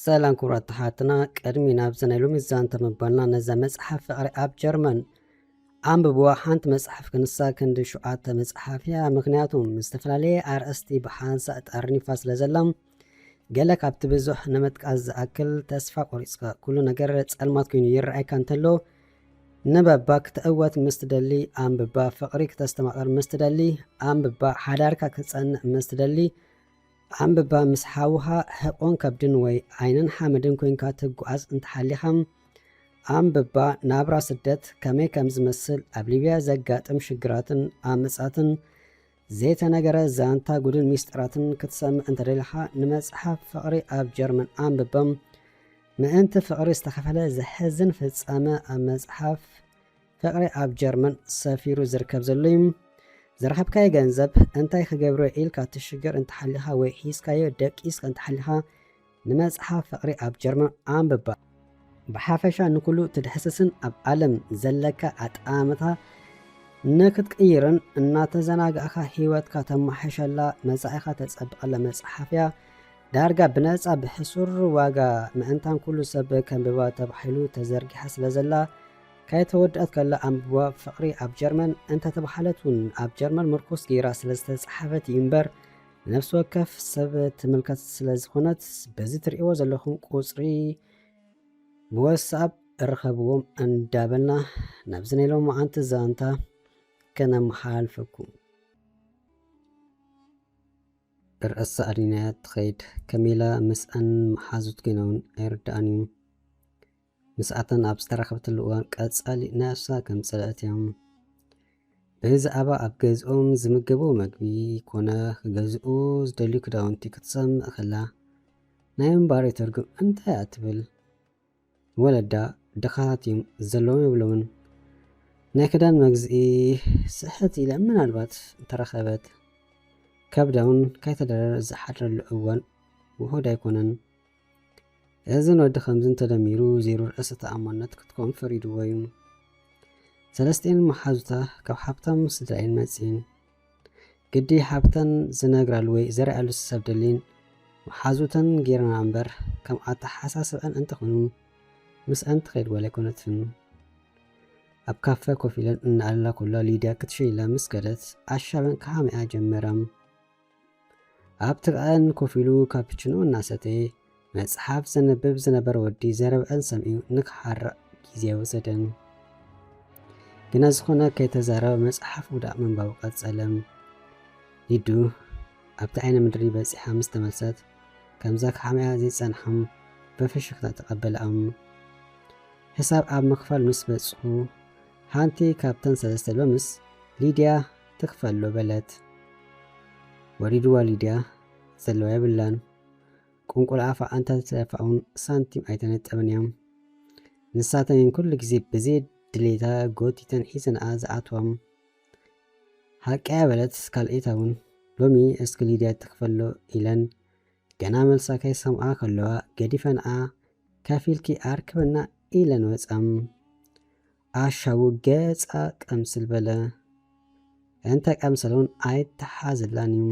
ሰላም ክቡራት ተሓትና፣ ቅድሚ ናብዚ ናይ ሎሚ ዛንታ ምባልና ነዛ መጽሓፍ ፍቕሪ ኣብ ጀርመን ኣንብብዋ። ሓንቲ መጽሓፍ ክንሳ ክንዲ ሸውዓተ መጽሓፍ እያ። ምኽንያቱ ምስ ዝተፈላለየ ኣርእስቲ ብሓንሳእ ጠርኒፋ ስለ ዘላ፣ ገለ ካብቲ ብዙሕ ንምጥቃስ ዝኣክል ተስፋ ቆሪጽካ፣ ኩሉ ነገር ጸልማት ኮይኑ ይረኣየካ እንተሎ፣ ንበባ ክትእወት ምስ ትደሊ ኣንብባ፣ ፍቕሪ ክተስተማቕር ምስ ትደሊ ኣንብባ፣ ሓዳርካ ክጸንዕ ምስ ትደሊ ኣንብባ፣ ምስ ሓውኻ ሕቆን ከብድን ወይ ዓይንን ሓመድን ኮይንካ ትጓዓዝ እንተሓሊኻ ኣንብባ፣ ናብራ ስደት ከመይ ከም ዝመስል፣ ኣብ ሊብያ ዘጋጥም ሽግራትን ዓመጻትን ዘይተነገረ ዛንታ ጉድን ሚስጥራትን ክትሰምዕ እንተደሊኻ ንመጽሓፍ ፍቕሪ ኣብ ጀርመን ኣንብባ። ምእንቲ ፍቕሪ ዝተኸፈለ ዘሕዝን ፍጻመ ኣብ መጽሓፍ ፍቕሪ ኣብ ጀርመን ሰፊሩ ዝርከብ ዘሎ እዩ። ዝረኸብካዮ ገንዘብ እንታይ ክገብሮ ኢልካ ትሽገር እንተሓሊኻ ወይ ሒዝካዮ ደቂስካ እንተሓሊኻ ንመጽሓፍ ፍቕሪ ኣብ ጀርመን ኣንብባ። ብሓፈሻ ንኩሉ ትድህስስን ኣብ ዓለም ዘለካ ኣጠማምታ ንክትቅይርን እናተዘናጋእካ ህይወትካ ተመሓሸላ መጻኢኻ ተጸብቐላ መጽሓፍ እያ። ዳርጋ ብነጻ ብሕሱር ዋጋ ምእንታን ኩሉ ሰብ ከንብባ ተባሂሉ ተዘርጊሓ ስለ ዘላ ከይተወድኣት ከላ ኣንብባ። ፍቕሪ ኣብ ጀርመን እንተተባህለት እውን ኣብ ጀርመን ምርኩስ ገይራ ስለ ዝተጻሓፈት እዩ እምበር ነፍሲ ወከፍ ሰብ ትምልከት ስለ ዝኾነት በዚ ትርእይዎ ዘለኹም ቁጽሪ ብወትስኣፕ ርኸብዎም እንዳበልና ናብዚ ናይ ሎማዓንቲ ዛንታ ከነመሓላልፈኩም። ርእሳ ኣድንያ ትኸይድ። ከሚላ ምስኣን መሓዙት ኮይና እውን ኣይርድኣን እዩ። ምስኣተን ኣብ ዝተራኸበትሉ እዋን ቀጻሊ ነብሳ ከም ጸልአት እያ። ብዛዕባ ኣብ ገዝኦም ዝምገብዎ መግቢ ኮነ ክገዝኡ ዝደልዩ ክዳውንቲ ክትሰምዕ ከላ ናይ ምንባር ይተርጉም እንታይ እያ ትብል። ወለዳ ድኻታት እዮም ዘለዎም የብሎምን። ናይ ክዳን መግዝኢ ስሕት ኢለ ምናልባት እንተረኸበት ከብዳ እውን ከይተደረረ ዝሓድረሉ እዋን ውሑድ ኣይኮነን። እዝን ወዲ ከምዝን ተደሚሩ ዜሮ ርእሰ ተኣማንነት ክትከውን ፈሪድዎ እዩ። ሰለስቲኤን መሓዙታ ካብ ሃብታም ስድራ እየን መጺኤን። ግዲ ሃብተን ዝነግራሉ ወይ ዘርእያሉ ሰብ ደልየን መሓዙተን ጌርና እምበር ከም ኣተሓሳስብአን እንተኾኑ ምስአን ትኸይድ ጓል ኣይኮነትን። ኣብ ካፈ ኮፍ ኢለን እናኣለላ ኮላ ሊድያ ክትሸይላ ምስ ከደት ኣሻበን ክሃምያ ጀመራ። ኣብ ጥቕአን ኮፍ ኢሉ ካፕችኖ እናሰተየ መጽሓፍ ዘንብብ ዝነበረ ወዲ ዘረብአን ሰሚዑ ንክሓርቕ ግዜ ኣይወሰደን። ግና ዝኾነ ከይተዛረበ መጽሓፍ ውዳእ ምንባቡ ቀጸለ። ሊዱ ኣብቲ ዓይኒ ምድሪ በጺሓ ምስ ተመልሰት ከምዛ ክሓምያ ዘይጸንሓም ብፍሽኽታ ተቐበለኣም። ሕሳብ ኣብ ምኽፋል ምስ በጽሑ ሓንቲ ካብተን ሰለስተ ሎምስ ሊድያ ትኽፈሎ በለት። ወሪድዋ ሊድያ ዘለዋ የብላን። ቁንቁል ኣፋ እንተትደፋ እውን ሳንቲም ኣይተነጠበን እያ። ንሳተን እየን ኩሉ ግዜ ብዘይ ድሌታ ጎቲተን ሒዘንኣ ዝኣትዋ። ሓቀያ በለት ካልኣይታ እውን ሎሚ እስኪ ሊድያ ትኽፈሎ ኢለን ገና መልሳ ከይሰምዓ ከለዋ ገዲፈንኣ ከፊልኪ ኣርክበና ኢለን ወጻ። ኣሻቡ ገጻ ቀምስል በለ። እንተ ቀምሰለ እውን ኣይተሓዘላን እዩ።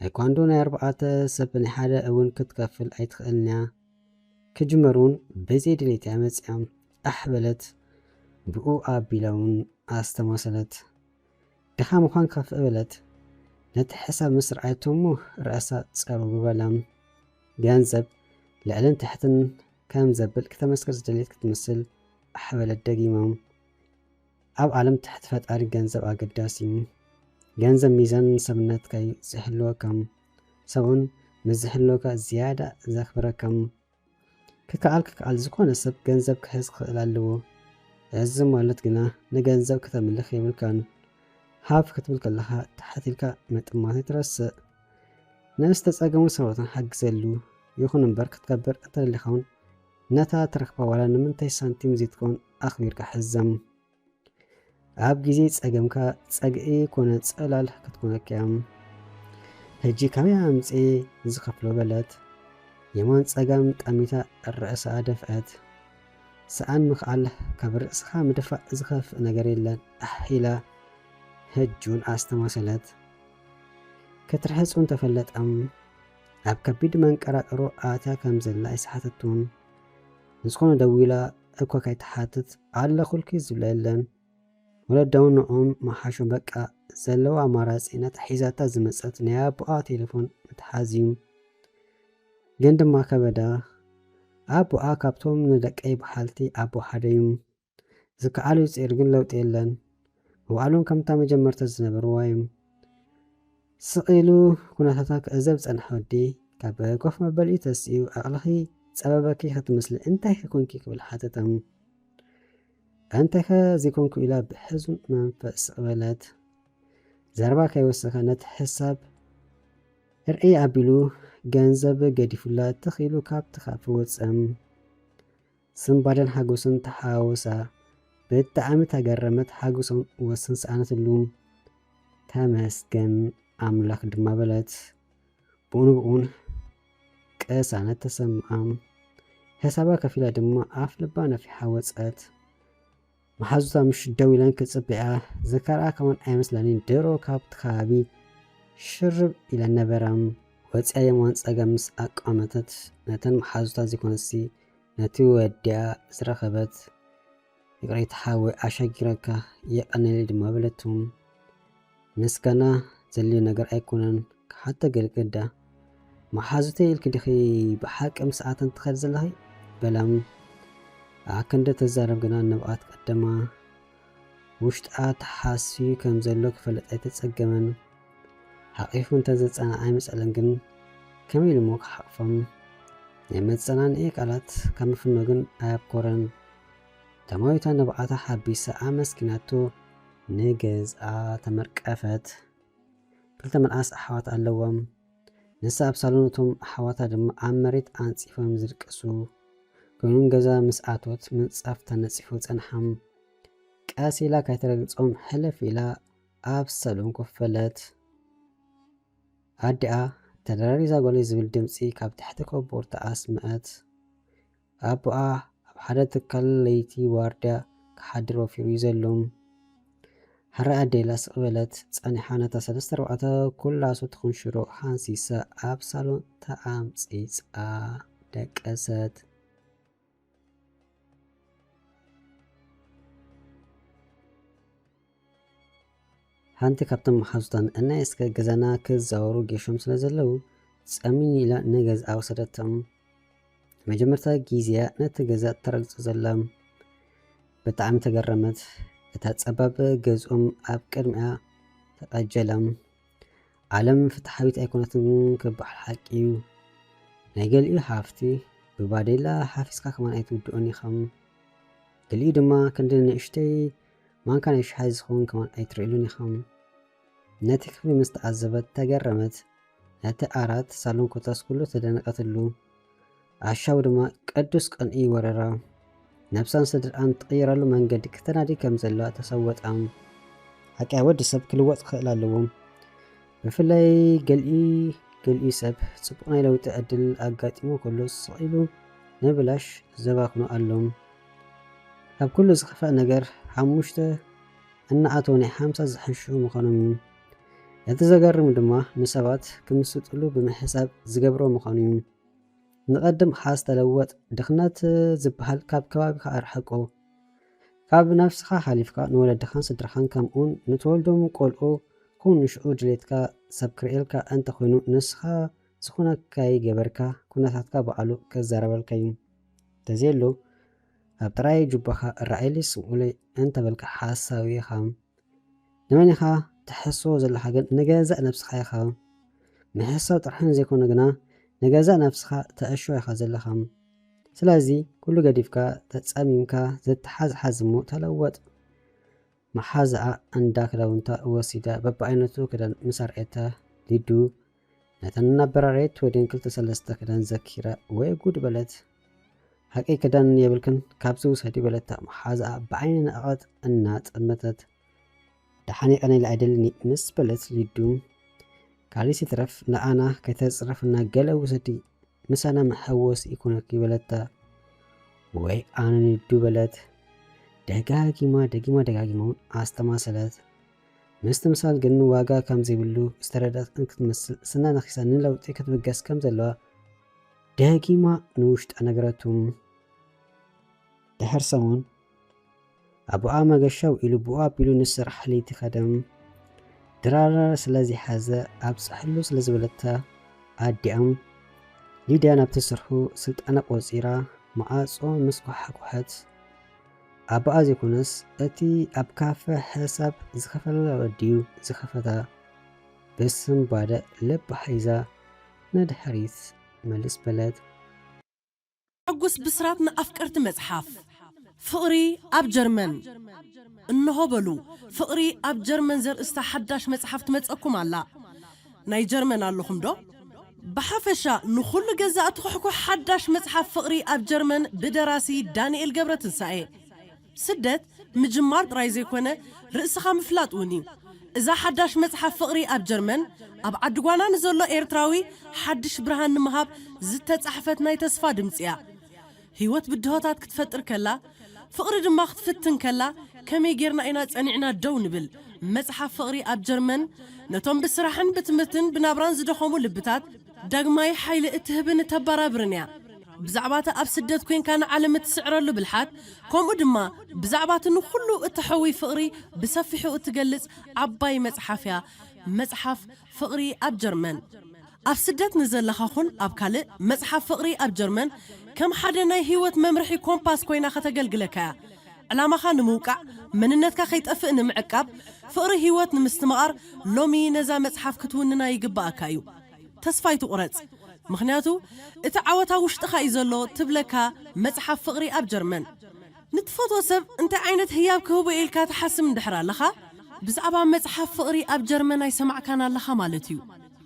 ታይኳንዶ ናይ ኣርባዕተ ሰብ ናይ ሓደ እውን ክትከፍል ኣይትኽእልን እያ። ክጅመር እውን ብዘይ ድሌት እያ መጺኣ። ኣሕ በለት ብኡ ኣቢላ እውን ኣስተማሰለት። ድኻ ምዃን ከፍእ በለት። ነቲ ሕሳብ ምስ ረኣየቶ እሞ ርእሳ ጸርው በላ። ገንዘብ ልዕልን ትሕትን ከም ዘብል ክተመስክር ዝደልየት ክትመስል ኣሕ በለት ደጊማ። ኣብ ዓለም ትሕቲ ፈጣሪ ገንዘብ ኣገዳሲ እዩ። ገንዘብ ሚዛን ሰብነትካ እዩ ዝሕልወካ። ሰብኡን ምስ ዝሕልወካ ዝያዳ ዘኽብረካ። ክከኣል ክከኣል ዝኾነ ሰብ ገንዘብ ክሕዝ ክኽእል ኣለዎ። እዚ ማለት ግና ንገንዘብ ክተምልኽ የብልካን። ሃፍ ክትብል ከለኻ ትሕት ኢልካ ምጥማት ኣይትረስዕ። ንእስተ ጸገሙ ሰብኡትን ሓግዘሉ። ይኹን እምበር ክትከብር እንተደሊኻ እውን ነታ ትረኽባ ዋላ ንምንታይ ሳንቲም ዘይትከውን ኣኽቢርካ ሕዘም። ኣብ ግዜ ጸገምካ ጸግዒ ኮነ ጽላል ክትኮነካ እያ። ሕጂ ካበይ ኣምጽኤ ዝኸፍሎ በለት። የማን ጸጋም ጠሚታ ርእሳ ደፍአት። ሰኣን ምኽኣል ካብ ርእስኻ ምድፋእ ዝኸፍእ ነገር የለን ኣሕ ኢላ ሕጂ እውን ኣስተማሰለት። ክትርሕጹ እንተፈለጠም ኣብ ከቢድ መንቀራቅሮ ኣትያ ከም ዘላ ኣይሰሓተቱን። ንዝኾነ ደዊላ እኳ ከይትሓትት ኣለኹልኪ ዝብላ የለን። ወለዳውን ንኦም መሓሾ በቃ ዘለዎ ኣማራጺ ነታ ሒዛታ ዝመጸት ናይ ኣቦኣ ቴሌፎን ምትሓዝ እዩ። ግን ድማ ከበዳ። ኣቦኣ ካብቶም ንደቀይ በሓልቲ ኣቦ ሓደ እዩ። ዝከኣሉ ይጽዕር ግን ለውጢ የለን። መዋእሎም ከምታ መጀመርታ ዝነበርዋ እዮም። ስቕ ኢሉ ኩነታታ ክዕዘብ ዝጸንሐ ወዲ ካብ ኮፍ መበሊኡ ተሲኡ ኣቕልኺ ጸበበኪ ክትመስሊ እንታይ ኮንኪ ክብል ሓተቶም። እንታይከ ዘይኮንኩ ኢላ ብሕዙን መንፈስ ስቕ በለት። ዘረባ ከይወሰኸ ነቲ ሕሳብ ርእይ ኣቢሉ ገንዘብ ገዲፉላ ትኽ ኢሉ ካብቲ ካፌ ወጸም። ስንባደን ሓጎስን ተሓዋወሳ። ብጣዕሚ ተገረመት፣ ሓጎሶም ወሰን ሰኣነትሉ። ተመስገን ኣምላኽ ድማ በለት። ብኡን ብኡን ቅሳነት ተሰምዓ። ሕሳባ ከፊላ ድማ ኣፍ ልባ ነፊሓ ወጸት። መሓዙታ ምሽ ደው ኢለን ክጽበያ ዝከርኣ ከማን ኣይመስለንን። ድሮ ካብቲ ከባቢ ሽርብ ኢለን ነበራ። ወጺኣ የማን ጸጋም ምስ ኣቋመተት ነተን መሓዙታ ዘይኮነሲ ነቲ ወዲኣ ዝረኸበት። ይቕሬታ ሓወይ ኣሻጊረካ የቐንየለይ ድማ በለቱ። ምስጋና ዘድልዮ ነገር ኣይኮነን። ክሓቶ ገለ ግዳ መሓዙተይ ኢልኪ ዲኺ ብሓቂ ምስ ኣተን ትኸዲ ዘለኺ? በላ። ኣክንዲ ትዛረብ ግና ንብዓት ቀደማ። ውሽጣ ተሓስዩ ከም ዘሎ ክፈልጥ ኣይተጸገመን። ሓቒፉ እንተ ዘጸናንዓ ኣይመሰለን ግን ከመይ ኢሉ እሞ ክሓቕፎም? ናይ መጸናንዒ ቃላት ካብ ምፍኖ ግን ኣየብኮረን። ደማዊታ ንብዓታ ሓቢሳ ኣመስጊናቶ ንገዝኣ ተመርቀፈት። ክልተ መልኣስ ኣሕዋት ኣለዎም። ንሳ ኣብ ሳሎን እቶም ኣሕዋታ ድማ ኣብ መሬት ኣንጺፎም ዝድቅሱ ኮይኖም ገዛ ምስ ኣቶት ምንጻፍ ተነጺፉ ጸንሓም። ቀስ ኢላ ከይተረግጾም ሕልፍ ኢላ ኣብ ሳሎን ኮፍ በለት። ኣዲኣ ተደራሪዛ ጓለይ ዝብል ድምጺ ካብ ትሕቲ ኮቦርታ ኣስምዐት። ኣቦኣ ኣብ ሓደ ትካል ለይቲ ዋርድያ ክሓድር ወፊሩ እዩ ዘሎ። ሕራይ ኣደ ኢላ ስቕ በለት። ጸኒሓ ነታ ሰለስተ ኣርባዕተ ኩላሶ ትኹን ሽሮ ሃንሲሳ ኣብ ሳሎን ተኣምጺጻ ደቀሰት። ሓንቲ ካብቶም መሓዙታን እናይ እስከ ገዛና ክዛወሩ ጌሾም ስለ ዘለዉ ጸሚኒ ኢላ ንገዝኣ ወሰደቶም። መጀመርታ ግዜያ ነቲ ገዛ ተረግጾ ዘላ ብጣዕሚ ተገረመት። እታ ጸባብ ገዝኦም ኣብ ቅድሚኣ ተቐጀላ። ዓለም ፍትሓዊት ኣይኮነትን ክበሃል ሓቂ እዩ። ናይ ገሊኡ ሃፍቲ ብባዴላ ሓፊስካ ከማን ኣይትውድኦን ኢኻ። ገሊኡ ድማ ክንዲ ንእሽተይ ማንካ ናይ ሻሂ ዝኸውን ከማን ኣይትርእሉን ኢኻ። ነቲ ክፍሊ ምስ ተዓዘበት ተገረመት። ነቲ ዓራት ሳሎን ኮታስ ኩሉ ተደነቐትሉ። ኣሻው ድማ ቅዱስ ቅንኢ ወረራ። ነብሳን ስድርኣን ትቕይረሉ መንገዲ ክተናዲ ከም ዘለዋ ተሰወጣ። ሓቂ ወዲ ሰብ ክልወጥ ክኽእል ኣለዎ። ብፍላይ ገሊኡ ገሊኡ ሰብ ጽቡቕ ናይ ለውጢ ዕድል ኣጋጢሞ ከሎ ስቕ ኢሉ ንብላሽ ዘባኽኖ ኣሎ። ካብ ኩሉ ዝኸፍእ ነገር ሓሙሽተ እናኣተወ ናይ ሓምሳ ዝሕሹ ምዃኖም እዩ። እቲ ዘገርም ድማ ንሰባት ክምስጥሉ ብምሕሳብ ዝገብሮ ምዃኑ እዩ። ንቐድም ሓዝ ተለወጥ ድኽነት ዝበሃል ካብ ከባቢኻ ኣርሕቆ። ካብ ነብስኻ ሓሊፍካ ንወለድኻን ስድራኻን ከምኡውን ንትወልዶም ቆልዑ ኩን ንሽዑ ድሌትካ ሰብ ክርእየልካ እንተኾይኑ ንስኻ ዝኾነካ ይገበርካ ኩነታትካ ባዕሉ ከዛረበልካ እዩ። ተዘየሎ ኣብ ጥራይ ጁባኻ ራኣይሊ ስምኡለይ እንተበልካ ሓሳዊ ኢኻ። ንመን ኢኻ ትሕስዎ ዘለኻ ግን ንገዛእ ነብስኻ ኢኻ። ምሕሳው ጥርሕን ዘይኮነ ግና ንገዛእ ነብስኻ ተእሽዎ ኢኻ ዘለኻ። ስለዚ ኩሉ ገዲፍካ ተጸሚምካ ዘተሓዝሓዝ እሞ ተለወጥ። መሓዛኣ እንዳ ክዳውንታ ወሲዳ በብዓይነቱ ክዳን ምስ ኣርኣየታ ሊዱ ነተን እናበራረየት ወደን ክልተ ሰለስተ ክዳን ዘኪራ ወይ ጉድ በለት። ሓቂ ክዳን የብልክን ካብዚ ውሰዲ በለታ መሓዛኣ ብዓይኒ ንዕቐት እናጠመተት። ደሓን የቐነይለ ኣይደልኒ ምስ በለት ሊዱ ካልሲ ትረፍ ንኣና ከይተጽረፍና ገለ ውሰዲ ምሳና መሐወሲ ይኮነኪ በለታ። ወይ ኣነ ሊዱ በለት። ደጋጊማ ደጊማ ደጋጊማ እውን ኣስተማሰለት። ምስትምሳል ግን ዋጋ ከም ዘይብሉ ዝተረድኣትን ክትመስል፣ ስና ነኺሳ ንለውጢ ክትብገስ ከም ዘለዋ ደጊማ ንውሽጣ ነገረቱ። ድሕሪ ሰሙን ኣቦኣ መገሻ ውዒሉ ብኡ ኣቢሉ ንስራሕ ለይቲ ከደ። ድራር ስለ ዘይሓዘ ኣብጽሐሉ ስለ ዝበለታ ኣዲኣ ሊድያ ናብቲ ስርሑ ስልጠና ቆጺራ መዓጾ ምስ ኳሓኩሐት፣ ኣቦኣ ዘይኮነስ እቲ ኣብ ካፈ ሕሳብ ዝኸፈለላ ወዲ እዩ ዝኸፈታ። ብስንባደ ልባ ሓይዛ ንድሕሪት ምልስ በለት። ሕጉስ ብስራት ንኣፍቀርቲ መጽሓፍ ፍቕሪ ኣብ ጀርመን። እንሆ በሉ፣ ፍቕሪ ኣብ ጀርመን ዘርእስታ ሓዳሽ መጽሓፍ ትመጸኩም ኣላ። ናይ ጀርመን ኣለኹም ዶ? ብሓፈሻ ንኹሉ ገዛእቲ ኩሕኩሕ ሓዳሽ መጽሓፍ ፍቕሪ ኣብ ጀርመን ብደራሲ ዳንኤል ገብረትንሳኤ። ስደት ምጅማር ጥራይ ዘይኮነ፣ ርእስኻ ምፍላጥ እውን እዩ። እዛ ሓዳሽ መጽሓፍ ፍቕሪ ኣብ ጀርመን፣ ኣብ ዓዲ ጓና ንዘሎ ኤርትራዊ ሓድሽ ብርሃን ንምሃብ ዝተጻሕፈት ናይ ተስፋ ድምጺ እያ። ህይወት ብድሆታት ክትፈጥር ከላ፣ ፍቕሪ ድማ ክትፍትን ከላ፣ ከመይ ጌርና ኢና ጸኒዕና ደው ንብል? መጽሓፍ ፍቕሪ ኣብ ጀርመን፣ ነቶም ብስራሕን ብትምህርትን ብናብራን ዝደኸሙ ልብታት፣ ዳግማይ ሓይሊ እትህብን እተበራብርን እያ። ብዛዕባ እቲ ኣብ ስደት ኮንካ ንዓለም እትስዕረሉ ብልሓት፣ ከምኡ ድማ ብዛዕባ እቲ ንኹሉ እትሐዊ ፍቕሪ ብሰፊሑ እትገልጽ ዓባይ መጽሓፍ እያ። መጽሓፍ ፍቕሪ ኣብ ጀርመን። ኣብ ስደት ንዘለኻ ኹን ኣብ ካልእ፣ መጽሓፍ ፍቕሪ ኣብ ጀርመን ከም ሓደ ናይ ህይወት መምርሒ ኮምፓስ ኮይና ከተገልግለካ እያ። ዕላማኻ ንምውቃዕ፣ መንነትካ ከይጠፍእ ንምዕቃብ፣ ፍቕሪ ህይወት ንምስትምቓር፣ ሎሚ ነዛ መጽሓፍ ክትውንና ይግብኣካ እዩ። ተስፋ ኣይትቑረጽ፣ ምኽንያቱ እቲ ዓወት ኣብ ውሽጥኻ እዩ ዘሎ ትብለካ መጽሓፍ ፍቕሪ ኣብ ጀርመን። ንትፈትዎ ሰብ እንታይ ዓይነት ህያብ ክህቦ ኢልካ ትሓስብ እንድሕር ኣለኻ፣ ብዛዕባ መጽሓፍ ፍቕሪ ኣብ ጀርመን ኣይሰማዕካን ኣለኻ ማለት እዩ።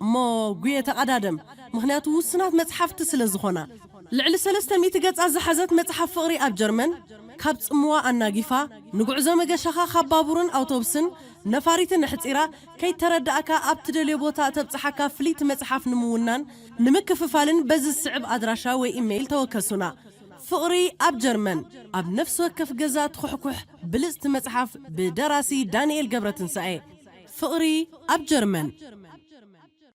እሞ ጉየ ተቐዳደም፣ ምኽንያቱ ውሱናት መጽሓፍቲ ስለ ዝኾና። ልዕሊ ሰለስተ ሚእቲ ገጻት ዝሓዘት መጽሓፍ ፍቕሪ ኣብ ጀርመን፣ ካብ ጽምዋ ኣናጊፋ፣ ንጉዕዞ መገሻኻ ካብ ባቡርን ኣውቶቡስን ነፋሪትን ኣሕጺራ፣ ከይተረዳእካ ኣብ ትደልዮ ቦታ እተብጽሓካ ፍልይቲ መጽሓፍ ንምውናን ንምክፍፋልን በዚ ዝስዕብ ኣድራሻ ወይ ኢሜይል ተወከሱና። ፍቕሪ ኣብ ጀርመን፣ ኣብ ነፍሲ ወከፍ ገዛ ትኹሕኩሕ ብልጽቲ መጽሓፍ ብደራሲ ዳንኤል ገብረትንሳኤ። ፍቕሪ ኣብ ጀርመን።